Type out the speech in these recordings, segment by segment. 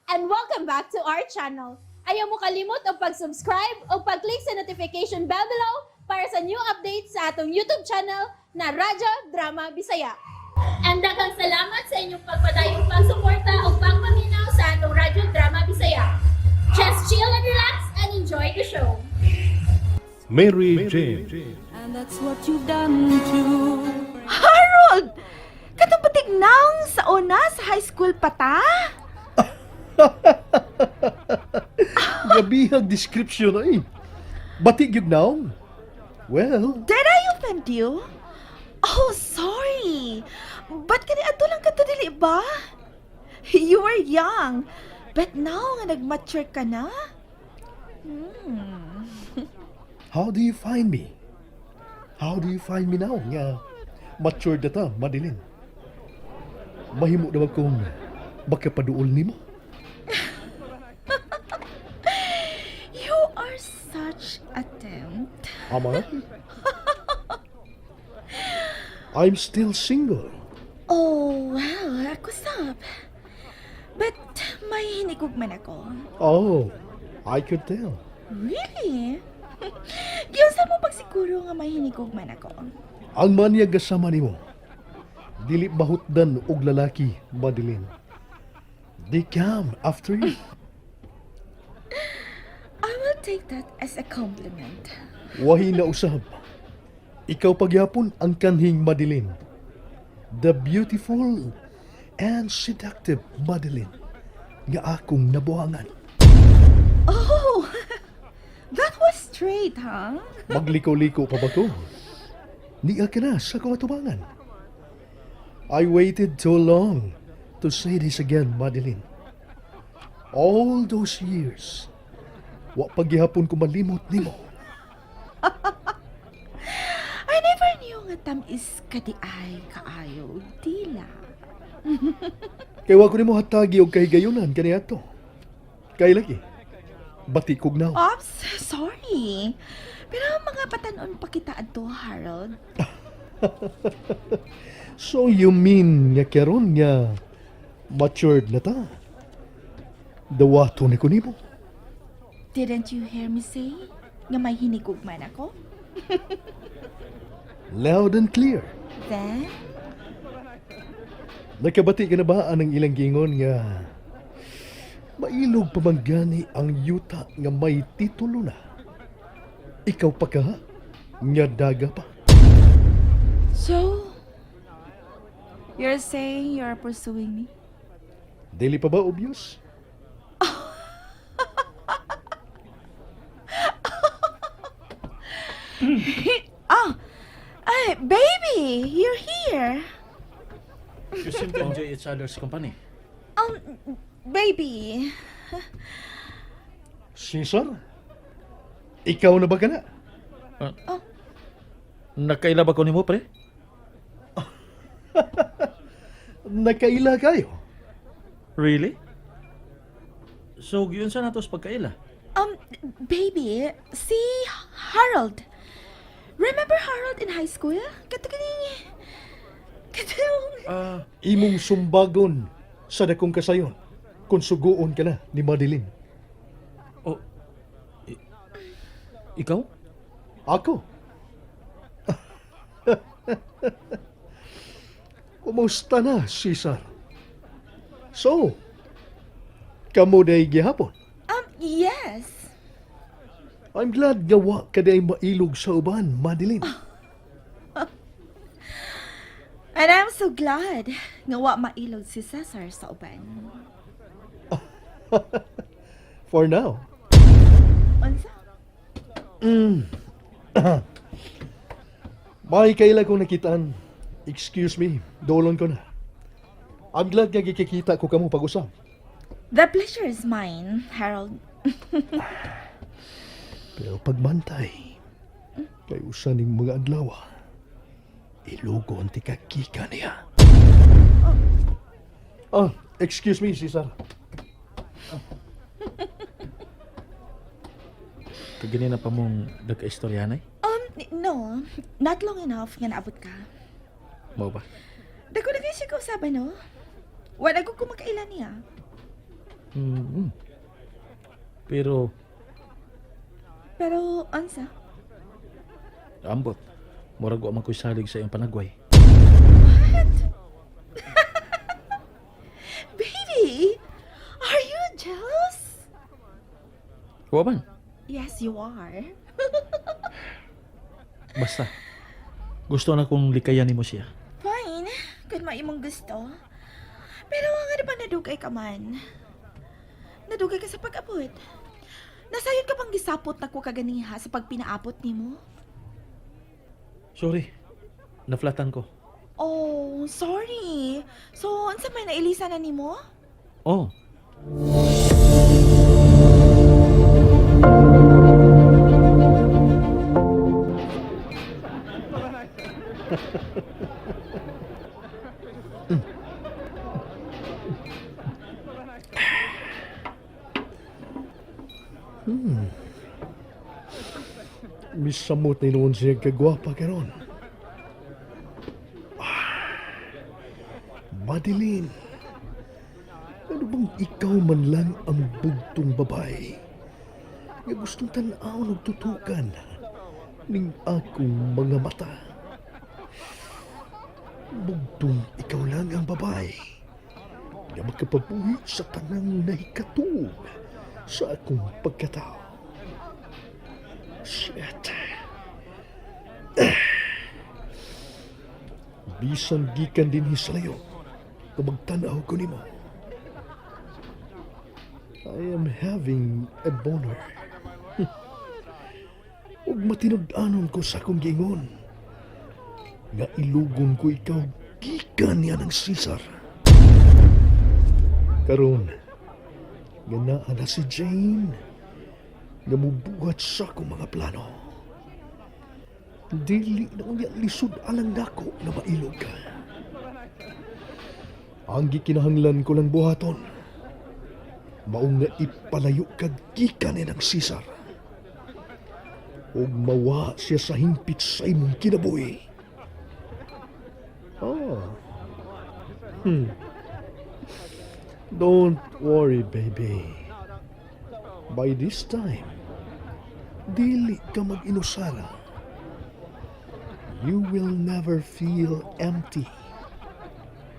And welcome back to our channel. Ayaw mo kalimot og pag-subscribe o pag-click sa notification bell below para sa new updates sa atong YouTube channel na Radyo Drama Bisaya. And daghang salamat sa inyong pagpadayong pagsuporta o pagpaminaw sa atong Radyo Drama Bisaya. Just chill and relax and enjoy the show. Mary Jane. And that's what you've done to Harold! Katong patignang sa una sa high school pa ta? Gabihag description ay. Bati gyud naong. Well, Did I offend you? Oh, sorry. But kani ato lang kato dili ba? You were young. But now nga nag-mature ka na? How do you find me? How do you find me now nga matured na ta, Madeline? Mahimo na ba kong makapaduol nimo? You are such a tempt. Am I? I'm still single. Oh, well, ako sab. But may hinigug man ako. Oh, I could tell. Really? Giunsa mo pagsiguro nga may hinigug man ako? Ang manyag kasama nimo, dili mahutdan og lalaki, Madeline. They come after you. I will take that as a compliment. Wahi na usab. Ikaw pagyapon ang kanhing Madeline. The beautiful and seductive Madeline nga akong nabuhangan. Oh, that was straight, huh? Magliko-liko pa ba ko? Niya ka na sa akong atubangan. I waited too long to say this again, Madeline. All those years, wa pagyapon ko malimot nimo. I never knew nga tam-is ka di ay kaayo dila. Kay wa ko nimo hatagi og kahigayunan kaniadto. Kay lagi, bati kog naw. Ops, sorry. Pero mga batanon pa kita adto, Harold. So you mean nga karon nga matured na ta? Dawato ni ko nimo. Didn't you hear me say nga may hinigug man ako? Loud and clear. Then, Nakabati ka na ba anang ilang gingon nga mailog pa man gani ang yuta nga may titulo na? Ikaw pa ka nga daga pa. So, you're saying you're pursuing me? Dili pa ba obvious? Oh, ay, baby, you're here. You seem to enjoy each other's company. Baby, Cesar? Ikaw na ba ka na? Nakaila ba ko nimo, pre? Nakaila kayo? Really? So, giyon sa natos pagkaila? Baby, si Harold. Remember Harold in high school? Kato kaning. Katong. Ah, Imong sumbagon sa dakong kasayon kung suguon ka na ni Madeline. Oh. Ikaw? Ako? Kumusta na, Cesar? So, kamo day gihapon. Yes. I'm glad nga wa ka day mailog sa uban, Madeline. And I'm so glad nga wa mailog si Cesar sa uban. For now. Unsa? May kaila kong nakitaan. Excuse me, dolon ko na. I'm glad nga gikikita ko kamo pag-usap. The pleasure is mine, Harold. Pero pagmantay, kay usa ning mga adlaw, ilugon ti kakika niya. Ah, excuse me, Cesar. Kagani na pa mong nagka-istorya No, not long enough nga naabot ka. Mao ba? Dako na kayo siya kausaban, no? Wala ko kumakaila niya. Pero Pero, unsa? ambot, murag wa man ko'y salig sa iyong panagway. Baby, are you jealous? Wa man. Yes, you are. Basta. Gusto na kong likayan nimo siya. Fine, kung maimong gusto. Pero nga na ba nadugay ka man? Nadugay ka sa pag-abot. Nasayon ka pang gisapot na ko kaganiha sa pagpinaabot nimo? Sorry. Naflatan ko. Oh, sorry. So, unsa may nailisa na nimo? Oh. Misamot na noon siya kagwapa karon. Ah, Madeline, ano bang ikaw man lang ang bugtong babae nga gustong tan-aw og tutukan ning akong mga mata? Bugtong ikaw lang ang babae nga makapabuhi sa tanang nahikatuog sa akong pagkatao. Shit. Bisan gikan din hisayo, kumagtanaw ko nimo. I am having a boner. Ug matinud-anon ko sa akong giingon. Nga ilugon ko ikaw gikan niya ng Caesar. Karon, nga naa na si Jane nga mubuhat sa akong mga plano. Dili na unya lisod alang nako na mailog ka. Ang gikinahanglan ko lang buhaton. Mao nga ipalayo kag gikan ni ng Caesar. Ug mawa siya sa hingpit sa imong kinabuhi. Oh. Don't worry, baby. By this time, dili ka mag-inusara. You will never feel empty.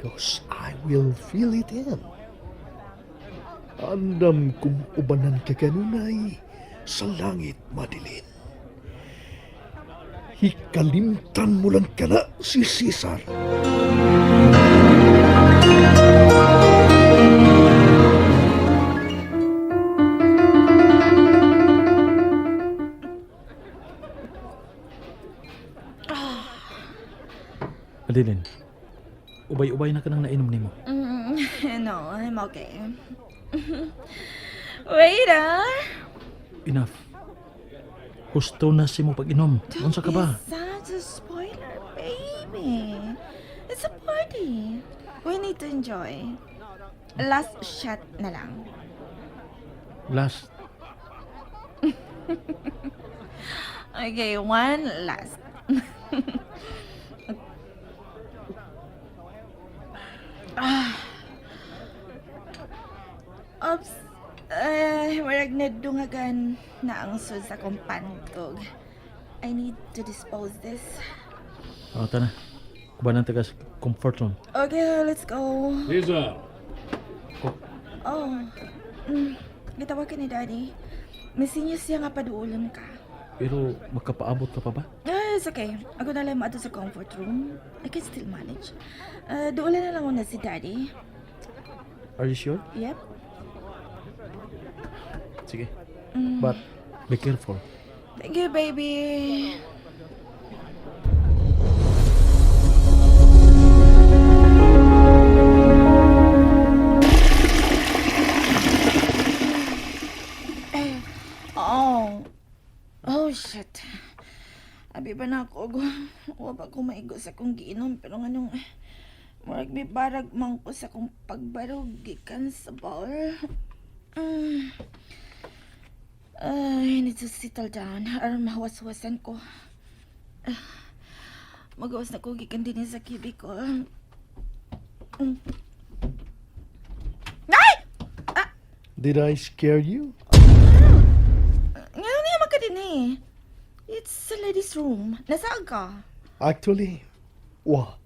'Cause I will fill it in. Andam kung ubanan ka kanunay sa langit, Madeline. Hikalimtan mo lang kana si Caesar. Adeline, ubay-ubay na ka nang nainom nimo. No, I'm okay. Wait ah. Enough. Gusto na si mo pag-inom. Unsa ka ba? Be such a spoiler, baby. It's a party. We need to enjoy. Last shot na lang. Last. Okay, one last. Ah. Oops. Eh, warag nadungagan na ang sud sa akong pantog. I need to dispose this. Oh, tana. Kubanan taga sa comfort room. Okay, let's go. Caesar! Oh. Gitawag ka ni Daddy. May siya nga paduulan ka. Pero makapaabot ka pa ba? Ah, it's okay. Ako na lang maadto sa comfort room. I can still manage. Duulan na lang muna si Daddy. Are you sure? Yep. Sige. But be careful. Thank you, baby. Eh, oh. Oh, shit. Abi ba na ako? Wa pa ko maigo sa akong giinom pero nganong murag may barag man ko sa akong pagbarog gikan sa bar. I need to settle down aron mahawas-hawasan ko. Ah, magawas na ko gikan din sa cubicle. Ay! Ah! Did I scare you? Ngano niya man ka dinhi? It's a ladies' room. Nasaan ka? Actually, wa.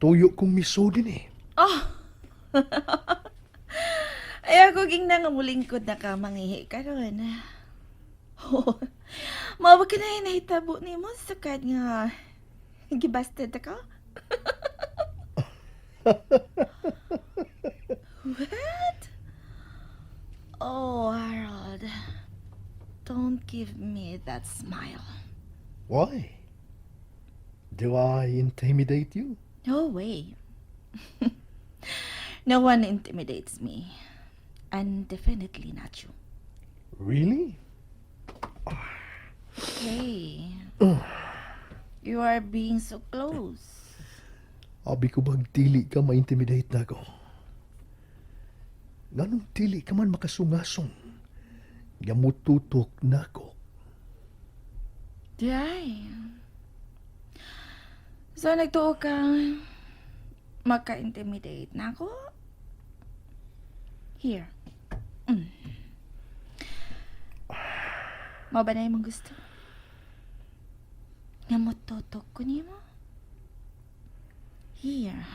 Tuyo kong miso dinhi. Oh. Ay, ako ging na nga mulingkod na ka mangihi karon. Oh. Mao ba ka na nahitabo nimo sukad nga gibasted ka? What? Oh, Harold. Don't give me that smile. Why? Do I intimidate you? No way. No one intimidates me. And definitely not you. Really? Hey. You are being so close. Abi ko bag dili ka ma-intimidate nako? Nganong dili ka man makasungasong nga mututok nako? Diay. So, nagtuo ka maka-intimidate na ako? Here. Mao ba na imong gusto? Nga mututok ko nimo? Here.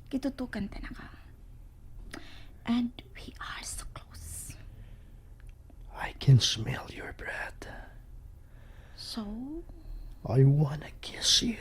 Gitutukan ta na ka. And we are so close. I can smell your breath. So, I wanna kiss you.